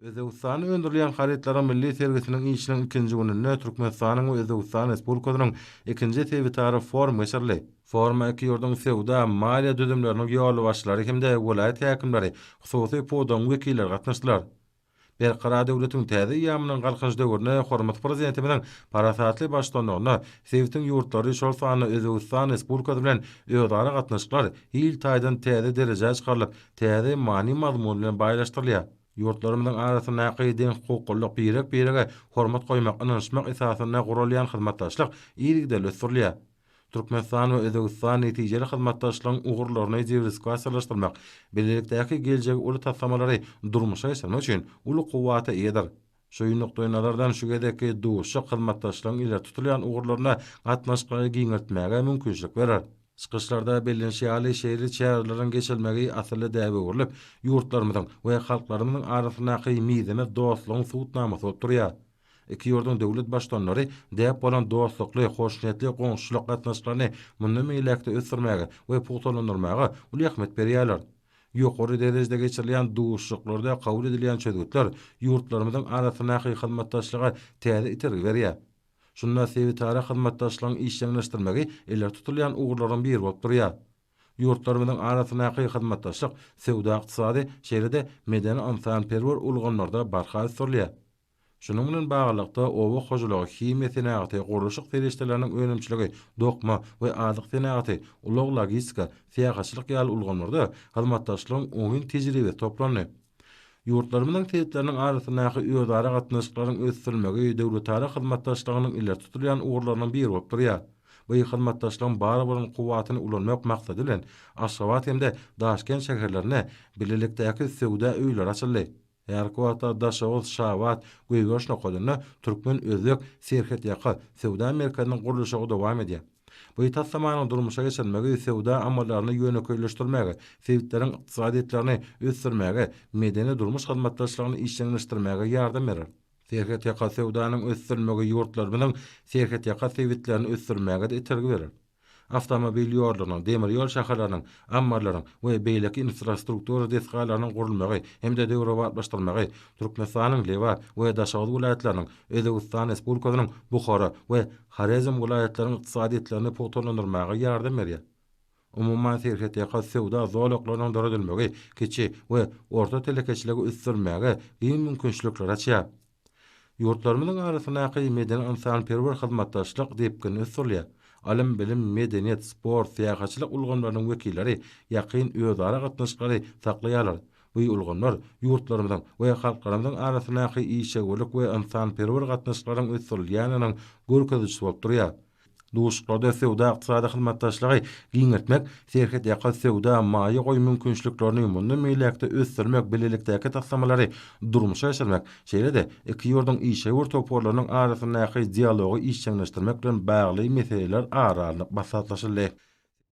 Özbegistanda öndürilýän harytlaryň milli sergisiniň işiniň ikinji gününde Türkmenistanyň we Özbegistan Respublikasynyň ikinji sebitara forumy geçirildi. Foruma iki ýurduň söwda, maliýe düzümleriniň ýolbaşçylary hem-de welaýat häkimleri, hususy pudagyň wekilleri gatnaşdylar. Berkarar döwletiň täze eýýamynyň Galkynyş döwründe hormatly Prezidentimiziň parasatly baştutanlygynda sebitiň ýurtlary, şol sanda Özbegistan Respublikasy bilen özara gatnaşyklar hil taýdan täze derejä çykarylyp, täze many-mazmun bilen baýlaşdyrylýar. Ýurtlarymyzyň arasyndaky deňhukuklylyk, birek-birege hormat goýmak, ynanyşmak esasynda guralýan hyzmatdaşlyk yzygiderli ösdürilýär. Türkmenistan we Özbegistan netijeli hyzmatdaşlygyň ugurlaryny diwersifikasiýalaşdyrmak, bilelikdäki geljegi uly taslamalary durmuşa geçirmek üçin uly kuwwata eýedir. Şu nukdaýnazardan şu gezekki duşuşyk hyzmatdaşlygyň ileri tutulýan ugurlarynda gatnaşyklary giňeltmäge mümkinçilik berer. Çykyşlarda bellenişi ýaly, şeýle çäreleriň geçirilmegi asylly däbe öwrülip, ýurtlarymyzyň we halklarymyzyň arasyndaky mizemez dostlugyň subutnamasy bolup durýar. Iki ýurduň döwlet Baştutanlary däp bolan dostlukly, hoşniýetli goňşuçylyk gatnaşyklaryny mundan beýläk-de ösdürmäge we pugtalandyrmaga uly ähmiýet berýärler. Ýokary derejede geçirilýän duşuşyklarda kabul edilýän çözgütler ýurtlarymyzyň arasyndaky hyzmatdaşlyga täze itergi berýär. Şunda sebitara hyzmatdaşlygyň işjeňleşdirmegi ileri tutulýan ugurlaryň biri bolup durýar. Ýurtlarymyzyň arasyndaky hyzmatdaşlyk söwda-ykdysady, şeýle-de medeni-ynsanperwer ulgamlarda barha ösdürilýär. Şunuň bilen baglylykda, oba hojalygy, himiýa senagaty, gurluşyk serişdeleriniň önümçiligi, dokma we azyk senagaty, ulag-logistika, syýahatçylyk ýaly ulgamlarda hyzmatdaşlygyň oňyn tejribesi toplandy. Ýurtlarymyzyň sebitleriniň arasyndaky özara gatnaşyklaryň ösdürilmegi döwletara hyzmatdaşlygynyň ileri tutulýan ugurlarynyň biri bolup durýar. Bu hyzmatdaşlygyň bar bolan kuwwatyny ulanmak maksady bilen, Aşgabat hem-de Daşkent şäherlerinde bilelikdäki söwda öýleri açyldy. Häzirki wagtda Daşoguz, Şabat goýberiş nokadynda türkmen-özbek serhetýaka söwda merkeziniň gurluşygy dowam edýär. Bu taslamanyň durmuşa geçirilmegi söwda amallaryny ýönekeýleşdirmäge, sebitleriň ykdysadyýetlerini ösdürmäge, medeni-durmuş hyzmatdaşlygyny işjeňleşdirmäge ýardam berer. Serhetýaka söwdanyň ösdürilmegi ýurtlarymyzyň serhetýaka sebitlerini ösdürmäge-de itergi berer. Awtomobil ýollarynyň, demir ýol şahalarynyň, ammarlaryň we beýleki infrastruktura desgalarynyň gurulmagy hem-de döwrebaplaşdyrylmagy Türkmenistanyň Lebap we Daşoguz welaýatlarynyň, Özbegistan Respublikasynyň Buhara we Horezm welaýatlarynyň ykdysadyýetlerini pugtalandyrmaga ýardam berýär. Umuman, serhetýaka söwda zolaklarynyň döredilmegi kiçi we orta telekeçiligi ösdürmäge giň mümkinçilikleri açýar. Ýurtlarymyzyň arasyndaky medeni-ynsanperwer hyzmatdaşlyk depginli ösdürilýär. Ylym-bilim, medeniýet, sport, syýahatçylyk ulgamlarynyň wekilleri ýakyn özara gatnaşyklary saklaýarlar. Bu ulgamlar ýurtlarymyzyň we halklarymyzyň arasyndaky işewürlik we ynsanperwer gatnaşyklaryň ösdürilýändiginiň görkezijisi bolup durýar. Duşuşyklarda söwda-ykdysady hyzmatdaşlygy giňeltmek, serhetýaka söwda, maýa goýum mümkinçiliklerini mundan beýläk-de ösdürmek, bilelikdäki taslamalary durmuşa geçirmek, şeýle-de iki ýurduň işewür toparlarynyň arasyndaky dialogy işjeňleşdirmek bilen bagly meseleler ara alnyp maslahatlaşyldy.